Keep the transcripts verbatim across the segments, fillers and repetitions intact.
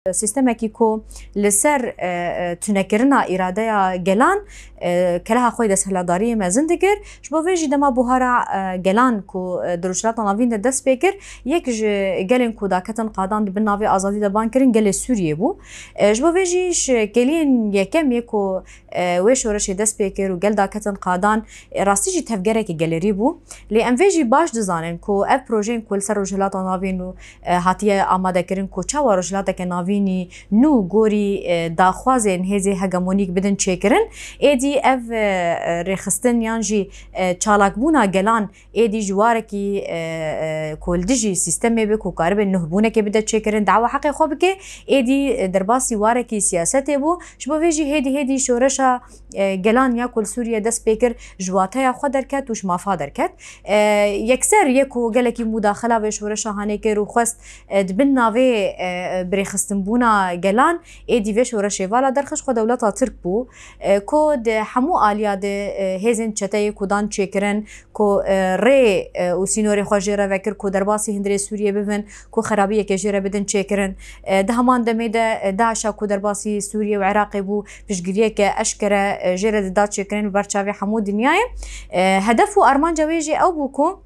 Sîstemekî ku li ser, e, e, tunekirina îradeya gelan, e, keleha xwe yê desthilatdariyê mezin dikir. Ji bo vê jî dema buhara, e, gelan ku, e, di Rojhilata Navîn de dest pê kir, yek ji gelên ku daketin qadan di bin navê azadî de ban kirin, gelê Sûriyê bû. E, ji bo vê jî ji kêliyên yekem yê ku, e, wê şoreşê dest pê kir û gel daketin qadan, e, rastî jî tevgerekî gelerî bû. Lê em vê jî baş dizanin ku ev projeyên ku li ser Rojhilata Navîn û e, hatiye amadekirin ku çawa rojhilateke navînî nû gorî, e, daxwazên hêzê hegemonîk bidin çêkirin. Êdî ev, e, e, rêxistin yan jî, e, çalakbûna gelan êdî ji warekî, e, e, ku li dijî sîstemê be ku karibe nuhbûnekê bide çêkirin, dawa heqê xwe bike, êdî, e, derbasî warekî siyasetê bû. Ji bo vê jî hêdî hêdî şoreşa e, gelan ya ku li Sûriye dest pê kir, ji wateya xwe derket û ji mafa derket. E, yekser yê ku gelekî mudaxila vê şoreşa hanê kir û xwest, e, di bin navê, e, birêxistinbûna gelan êdî vê şoreşê vala derxist xwe dewleta Tirk bû, e, ku di hemû aliya de, e, hêzên çeteyê ku dan çêkirin, ku, e, rê, e, û sînorê xwe jê re vekir ku derbasî hundirê Sûriyê bibin, ku xerabiyeke jê re bidin çêkirin. E, di heman demê de, e, DAIŞa ku derbasî Sûriyê û Iraqê bû, piştgiriyeke eşkere, e, jê re dida çêkirin li ber çavê hemû dinyayê. E, hedef û armanca wê jî ew bû ku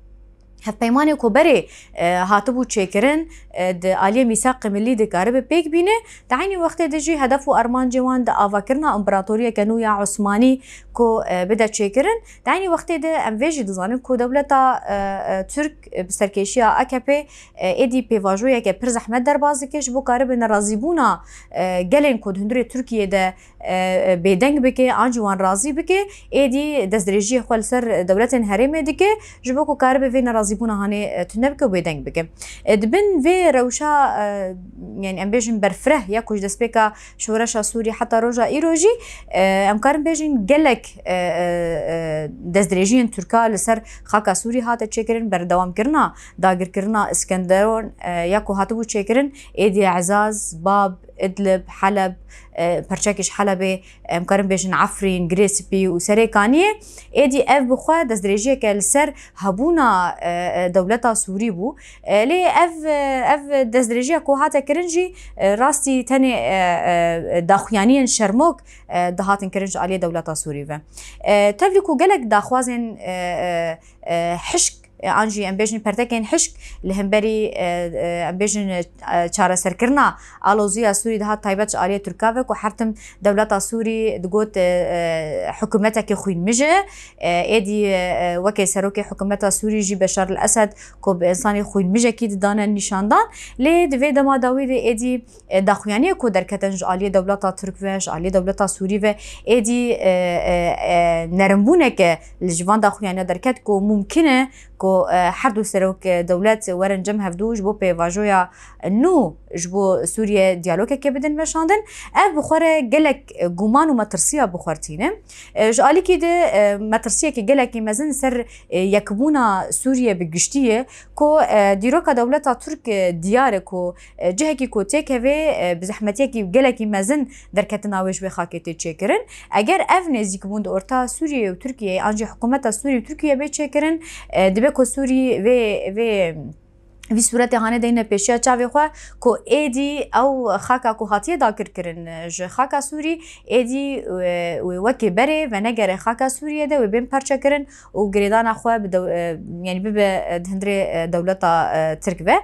hevpeymanê ku berê, e, hatibû çêkirin, e, di aliyê mîsaqê millî dikaribe pêk bîne. Di eynî wextê de jî hedef û armancê wan di avakirina împaratoriyeke nû ya Osmanî ku, e, bide çêkirin. Di eynî wextê de em vê jî dizanin ku dewleta, e, e, Tirk, e, bi serkêşiya A K P, e, êdî pêvajoyeke pir zehmet derbas dike ji bo karibe nerazîbûna, e, gelên ku di hundirê Tirkiyê de, e, e, bêdeng bike, an jî wan razî bike, êdî destdirêjiyê xwe li ser dewletên herêmê dike, ji bo ku karibe vê nerazîbûna hanê, e, tune bike û bêdeng bike. E, di bin vê rewşa, e, yanî em bêjin berfireh ya ku ji destpêka şoreşa Sûrî heta roja îro jî, e, em karin bêjin gelek, e, e, e, destdirêjiyên Tirka li ser xaka Sûrî hate çêkirin, berdewamkirina dagirkirina Iskenderon, e, ya ku hatibû çêkirin, êdî Ezaz, Bab, Idlib, Heleb, e, perçekî ji Helebê, em karin bêjin Efrîn, Girê Spî û Serê Kaniyê. Êdî ev bi xwe destdirêjiyeke li ser hebûna, e, e, dewleta Sûrî bû. E, lê ev, e, ev destdirêjiya ku hate kirin jî, e, rastî tenê, e, e, daxuyaniyên şermok, e, dihatin kirin ji aliyê dewleta Sûrî ve. E, tevlî ku gelek daxwazên, e, e, e, hişk, e, an jî em bêjin pertekên hişk li hemberî, e, e, em bêjin, e, çareserkirina aloziya Sûrî dihat taybet ji aliyê Tirka ve ku her tim dewleta Sûrî digot, e, e, hikûmetekî xwînmij e. E, êdî, e, e, wekê serokê hikûmeta Sûrî jî Beşar el Esed ku bi însanî xwînmijekî didane nîşandan. Lê di vê dema dawî de êdî, e, daxuyaniyê ku derketin ji aliyê dewleta Tirk ve, ji aliyê dewleta Sûrî ve, êdî, e, e, e, nerimbûneke li ji van daxuyaniya derket ku mumkin e ku, e, her du serok, e, dewlet werin cem hevdû ji bo pêvajoya nû ji bo Sûriye diyalogeke bidin meşandin. Ev bi xwe re gelek, e, guman û metirsiya bi xwe re tîne. E, ji alîkî de, e, metirsiyeke gelekî mezin ser, e, yekbûna Sûriye bi giştî ye ku, e, dîroka dewleta Tirk, e, diyar e ku, e, cihekî ku têkeve, e, bi zehmetiyekî gelekî mezin derketina wê ji wê xakê tê çêkirin. Eger ev nêzîkbûn di orta Sûriyeyê û Tirkiyeyê an jî hikûmeta Sûrî û Tirkiye bê çêkirin, e, dibe ku Sûrî vê, vê, vî sûretê hanê deyne pêşiya çavê xwe ku êdî ew xaka ku hatiye dagirkirin ji xaka Sûrî êdî, e, wê wekê berê venegere xaka Sûriyê de wê bên parçekirin û girêdana xwe bi dew-, e, yanî bibe, e, di hundirê, e, dewleta, e, Tirk ve.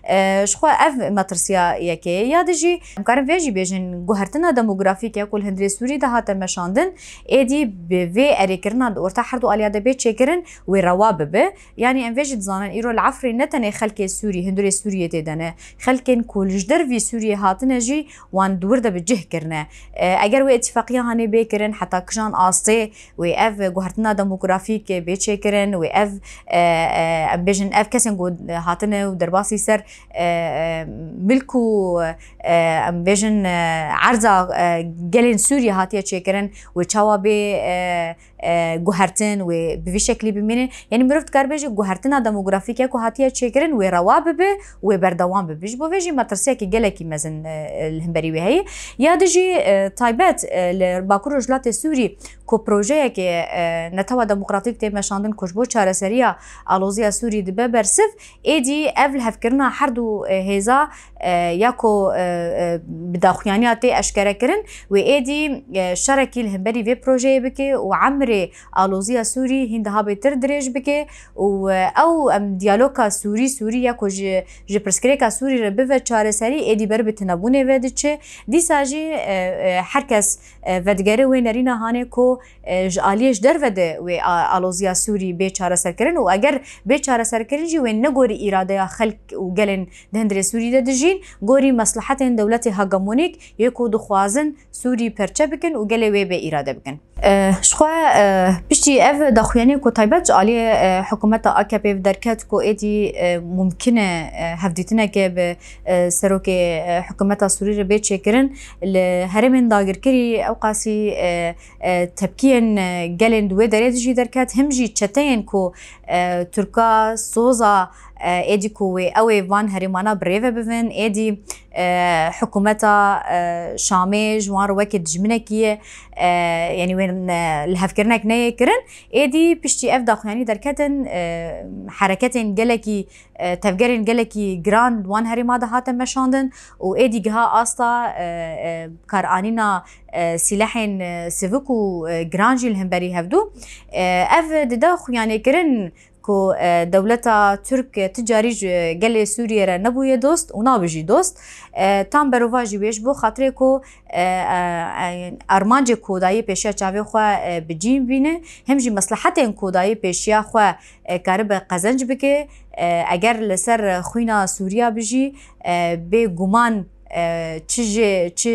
E, ji xwe ev metirsiya yekê ye. Ya di jî em karin vê jî bêjin, guhertina demografîk ya ku li hundirê Sûrî de hate meşandin, êdî bi vê erêkirina di orta her du aliya de bê çêkirin, wê rewa bibe. Yanî em vê jî dizanin, îro li Efrîn ne tenê xelkê Sûrî, hundirê Sûriyê tê de ne, xelkên ku li ji dervî Sûriyê hatine jî wan di wir de bi cih kirine. E, eger wê îtîfaqiya hanê bê kirin, heta kijan astê wê ev guhertina demografîk bê çêkirin, wê ev, e, e, em bêjin, ev kesên ku hatine û derbasî ser, e, e, milk û, e, em bêjin, e, erza, e, gelên Sûriyê hatiye çêkirin, wê çawa bê, e, e, guhertin wê bi vî şeklî bimîne. Yanî mirov dikare bêje guhertina demografîk ya ku hatiye çêkirin wê rewa bibe, wê berdewam bibe. Ji bo vê jî metirsiyekî gelekî mezin, e, li hemberî wê heye. Ya di jî, e, taybet, e, li Bakur Rojhilatê Sûrî ku projeyekê, e, Netewa Demokratîk tê meşandin ku ji bo çareseriya aloziya Sûrî dibe bersiv, êdî ev lihevkirina her du, e, hêza, e, ya ku, e, e, bi daxuyaniya tê eşkere kirin, wê êdî, e, şerekî li hemberî vê projeyê bike û emrê aloziya Sûrî hîn diha bêtir dirêj bike û, e, ew em diyaloga Sûrî, Sûrî ya ku ji, ji pirsgirêka Sûrî re bive çareserî, êdî ber bi tinebûnê ve diçe. Dîsa jî, e, e, her kes, e, vedigere wê nerîna hanê ku, e, ji aliyê ji derve de wê a-, aloziya Sûrî bê çareserkirin û eger bê çareserkirin jî wê ne gorî îradeya xelk û gelên di hundirê Sûrî de dijîn, gorî meslehetên dewletê hegemonîk yê ku dixwazin Sûrî perçe bikin û gelê wê bê îrade bikin. E, ji xwe, e, piştî ev daxuyaniyê ku taybet ji aliyê, e, hikûmeta A K P ve derket ku êdî, e, mumkin e, e, hevdîtineke bi, e, serokê, e, hikûmeta Sûrî re bê çêkirin, li herêmên dagirkirî ewqasî, e, e, tepkiyên, e, gelên di wê derê de jî derket, him jî çeteyên ku, e, Tirka soza, e, êdî ku wê ew ê van herêmana bi rê ve bibin, êdî, e, hikûmeta, e, Şamê ji wan re weke dijminekî ye, e, yanî wê, e, lihevkirinek neyê kirin. Êdî piştî ev daxuyanî derketin, e, hereketên gelekî, e, tevgerên gelekî giran di wan herêma de hate meşandin û êdî giha asta, e, e, karanîna, e, sîlehên, e, sivik û, e, giran jî li hemberî hevdû. E, ev dide xuyanêkirin ku, e, dewleta Tirk, e, ti carî ji gelê Sûriyê re nebûye dost û nabe jî dost. E, tam berova jî wê ji bo xatirê ku, e, e, e, armancê ku dayê pêşiya çavê xwe, e, bi cî bîne, hem jî meslehetên ku dayê pêşiya xwe, e, karibe qezenc bike, e, eger li ser xwîna Sûriya bijî, e, bê guman, e, çi jê, çi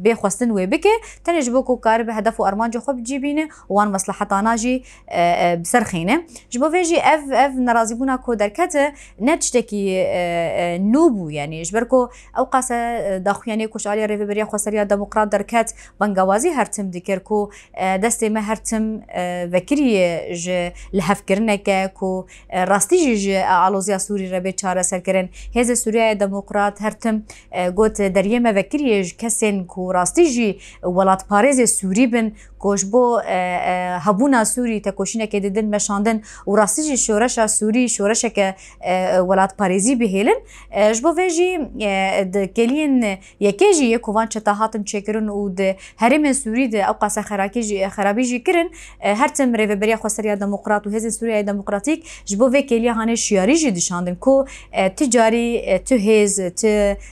bê xwestin wê bike, tenê ji bo ku karibe hedef û armancê xwe bi cî bîne û wan meslehetana jî, e, e, bi ser xîne. Ji bo vê jî ev, ev nerazîbûna ku derkete ne tiştekî, e, e, nû bû, yanî ji ber ku ew qase, e, daxuyaniyê ku ji aliyê Rêveberiya Xweseriya Demokrat derket, bengawazî her tim dikir ku, e, destê me her tim, e, vekirî ye ji lihevkirineke ku, e, rastî jî ji aloziya Sûrî re bê çareserkirin. Hêzê Sûriyeyê Demokrat her tim, e, got, deriyê me vekirî ye ji kesên ku rastî jî welatparêzê Sûrî bin, ku ji bo, e, e, hebûna Sûrî tekoşînekê didin meşandin û rastî jî şoreşa Sûrî şoreşeke, e, welatparêzî bihêlin. E, ji bo vê jî, e, di kêliyên yekê jî yê ku van çeta hatin çêkirin û di herêmên Sûrî de ew qase xerakî jî, xerabî jî kirin, e, her tim Rêveberiya Xweseriya Demokrat û Hêzên Sûriyeyê Demokratîk ji bo vê kêliya hanê şiyarî jî dişandin ku, e, ti carî, e, tu hêz, ti,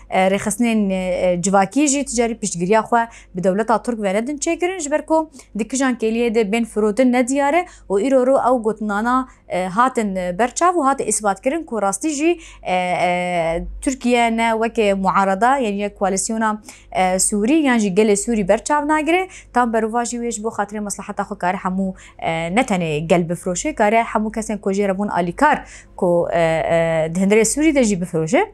e, rêxistinên, e, civakî jî ti carî piştgiriya xwe bi dewleta Tirk ve nedin çêkirin, ji ber ku di kijan kêliyê de bên firotin nediyar e û îro ro ew gotinana, e, hatin, e, berçav û hate îsbatkirin ku rastî jî, e, e, Tirkiye ne weke muarada, yanî yek koalîsyona, e, Sûrî yan jî gelê Sûrî berçav nagire. Tam berova jî wê ji bo xatirê mesleheta xwe kare hemû, e, ne tenê gel bifroşe, kare hemû kesên ku jê re bûn alîkar ku, e, e, di hundirê Sûrî de jî bifroşe.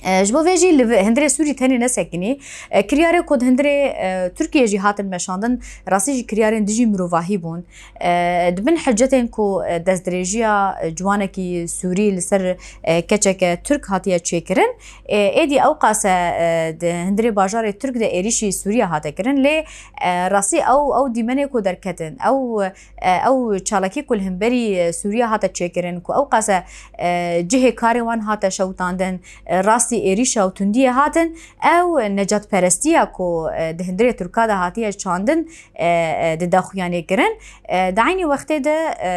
E, ji bo vê jî li vi-, hundirê Sûrî tenê nesekinî. E, kiryarê ku di hundirê, e, Tirkiyê jî hatin meşandin, rastî jî kiryarên dijî mirovahî bûn. E, di bin hicetên ku, e, destdirêjiya, e, ciwanekî Sûrî li ser, e, keçeke Tirk hatiye çêkirin, e, êdî ew qase, e, di hundirê bajarê Tirk de êrîşî Sûriya hate kirin, lê, e, rastî ew, ew dîmenê ku derketin, ew, e, ew çalakî ku li hemberî, e, Sûriya hate çêkirin, ku ew qase, e, cihê karê wan hate şewitandin, e, rastî êrîşa û tundiyê hatin, ew necatperestiya ku, e, di hundirê Tirka de hatiye çandin, e, e, di daxuyanê kirin. E, di eynî wextê de, e,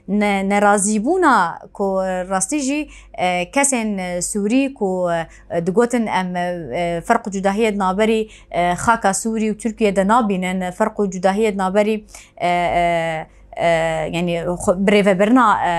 ne-, nerazîbûna ku rastî jî, e, kesên, e, Sûrî ku, e, digotin em, e, ferq û cudahiyê di naberî, e, xaka Sûrî û Tirkiye de nabînin, ferq û cudahiyê di naberî, e, e, e, yanî xwe-, birêvebirina, e,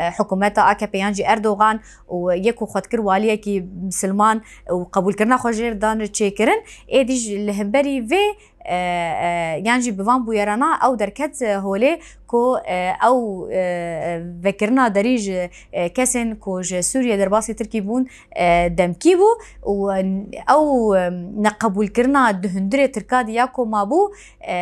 e, hikûmeta A K P yan jî Erdogan û yê ku xwe dikir waliyekî misilman û qebûlkirina xwe jê re dan çêkirin, êdî jî li hemberî vê, e, e, yan jî bi van bûyerana ew derket, e, holê ku, e, ew, e, vekirina derî ji, e, kesên ku ji Sûriyê derbasî Tirkî bûn, e, demkî bû û, e, ew, e, neqebûlkirina di hundirê Tirka de ya ku mabû, e,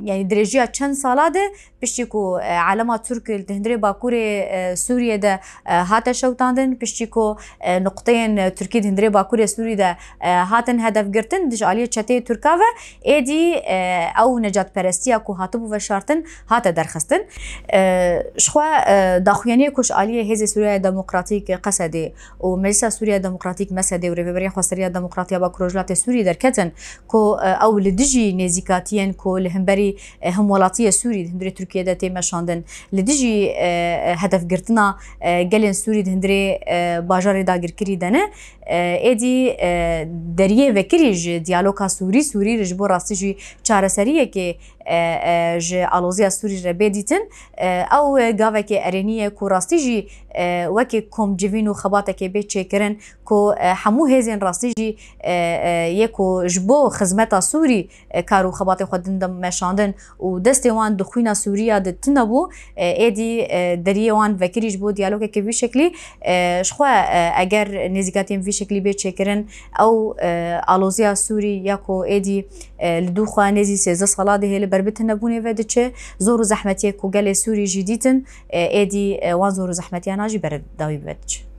yanî dirêjiya çend sala de, piştî ku, e, alema Tirk di hundirê Bakurê, e, Sûriyê de, e, hate şewtandin, piştî ku, e, nuqteyên Tirkî di hundirê Bakurê Sûrî de, e, hatin hedefgirtin, di ji aliyê çeteyê Tirka ve êdî, e, ew necatperestiya ku hatibû veşartin hate derxistin. E, ji xwe, e, daxuyaniyê ku ji aliyê Hêzê Sûriya Demokratîk, Qesedê, û Meclisa Sûriya Demokratîk, Mesedê, û Rêveberiya Xweseriya Demokratiya Bakur Rojhilatê Sûrî derketin ku, e, ew li dijî nêzîkatiyên ku li hemberî, e, hemwelatiyê Sûrî di hundirê Tirkiyê de tê meşandin, li dijî, e, e, hedefgirtina, e, gelên Sûrî di hundirê, e, bajarê dagirkirî de ne, e, êdî, e, deriyê vekirî ji diyaloga Sûrî, Sûrî re ji bo rastî jî çareseriyekê, e, e, ji aloziya Sûrî re bê dîtin. E, ew gavekê erênî ye ku rastî jî, e, wekî komcivîn û xebatekê bê çêkirin ku, e, hemû hêzên rastî jî, e, e, yê ku ji bo xizmeta Sûrî, e, kar û xebatê xwe din de meşandin û destê wan di xwîna Sûriya de tune bû, e, êdî, e, deriyê wan vekirî ji bo diyalogekê vî şeklî, e, ji xwe, e, eger nêzîkatiyên vî şeklî bê çêkirin, ew, e, aloziya Sûrî ya ku êdî, e, li dû xwe nêzî sêzdeh sala dihê li ber bi tunebûnê ve diçe, zor û zehmetiyê ku gelê Sûrî jî dîtin, e, êdî, e, wan zor û zehmetiyana jî berdewî bibe diçe.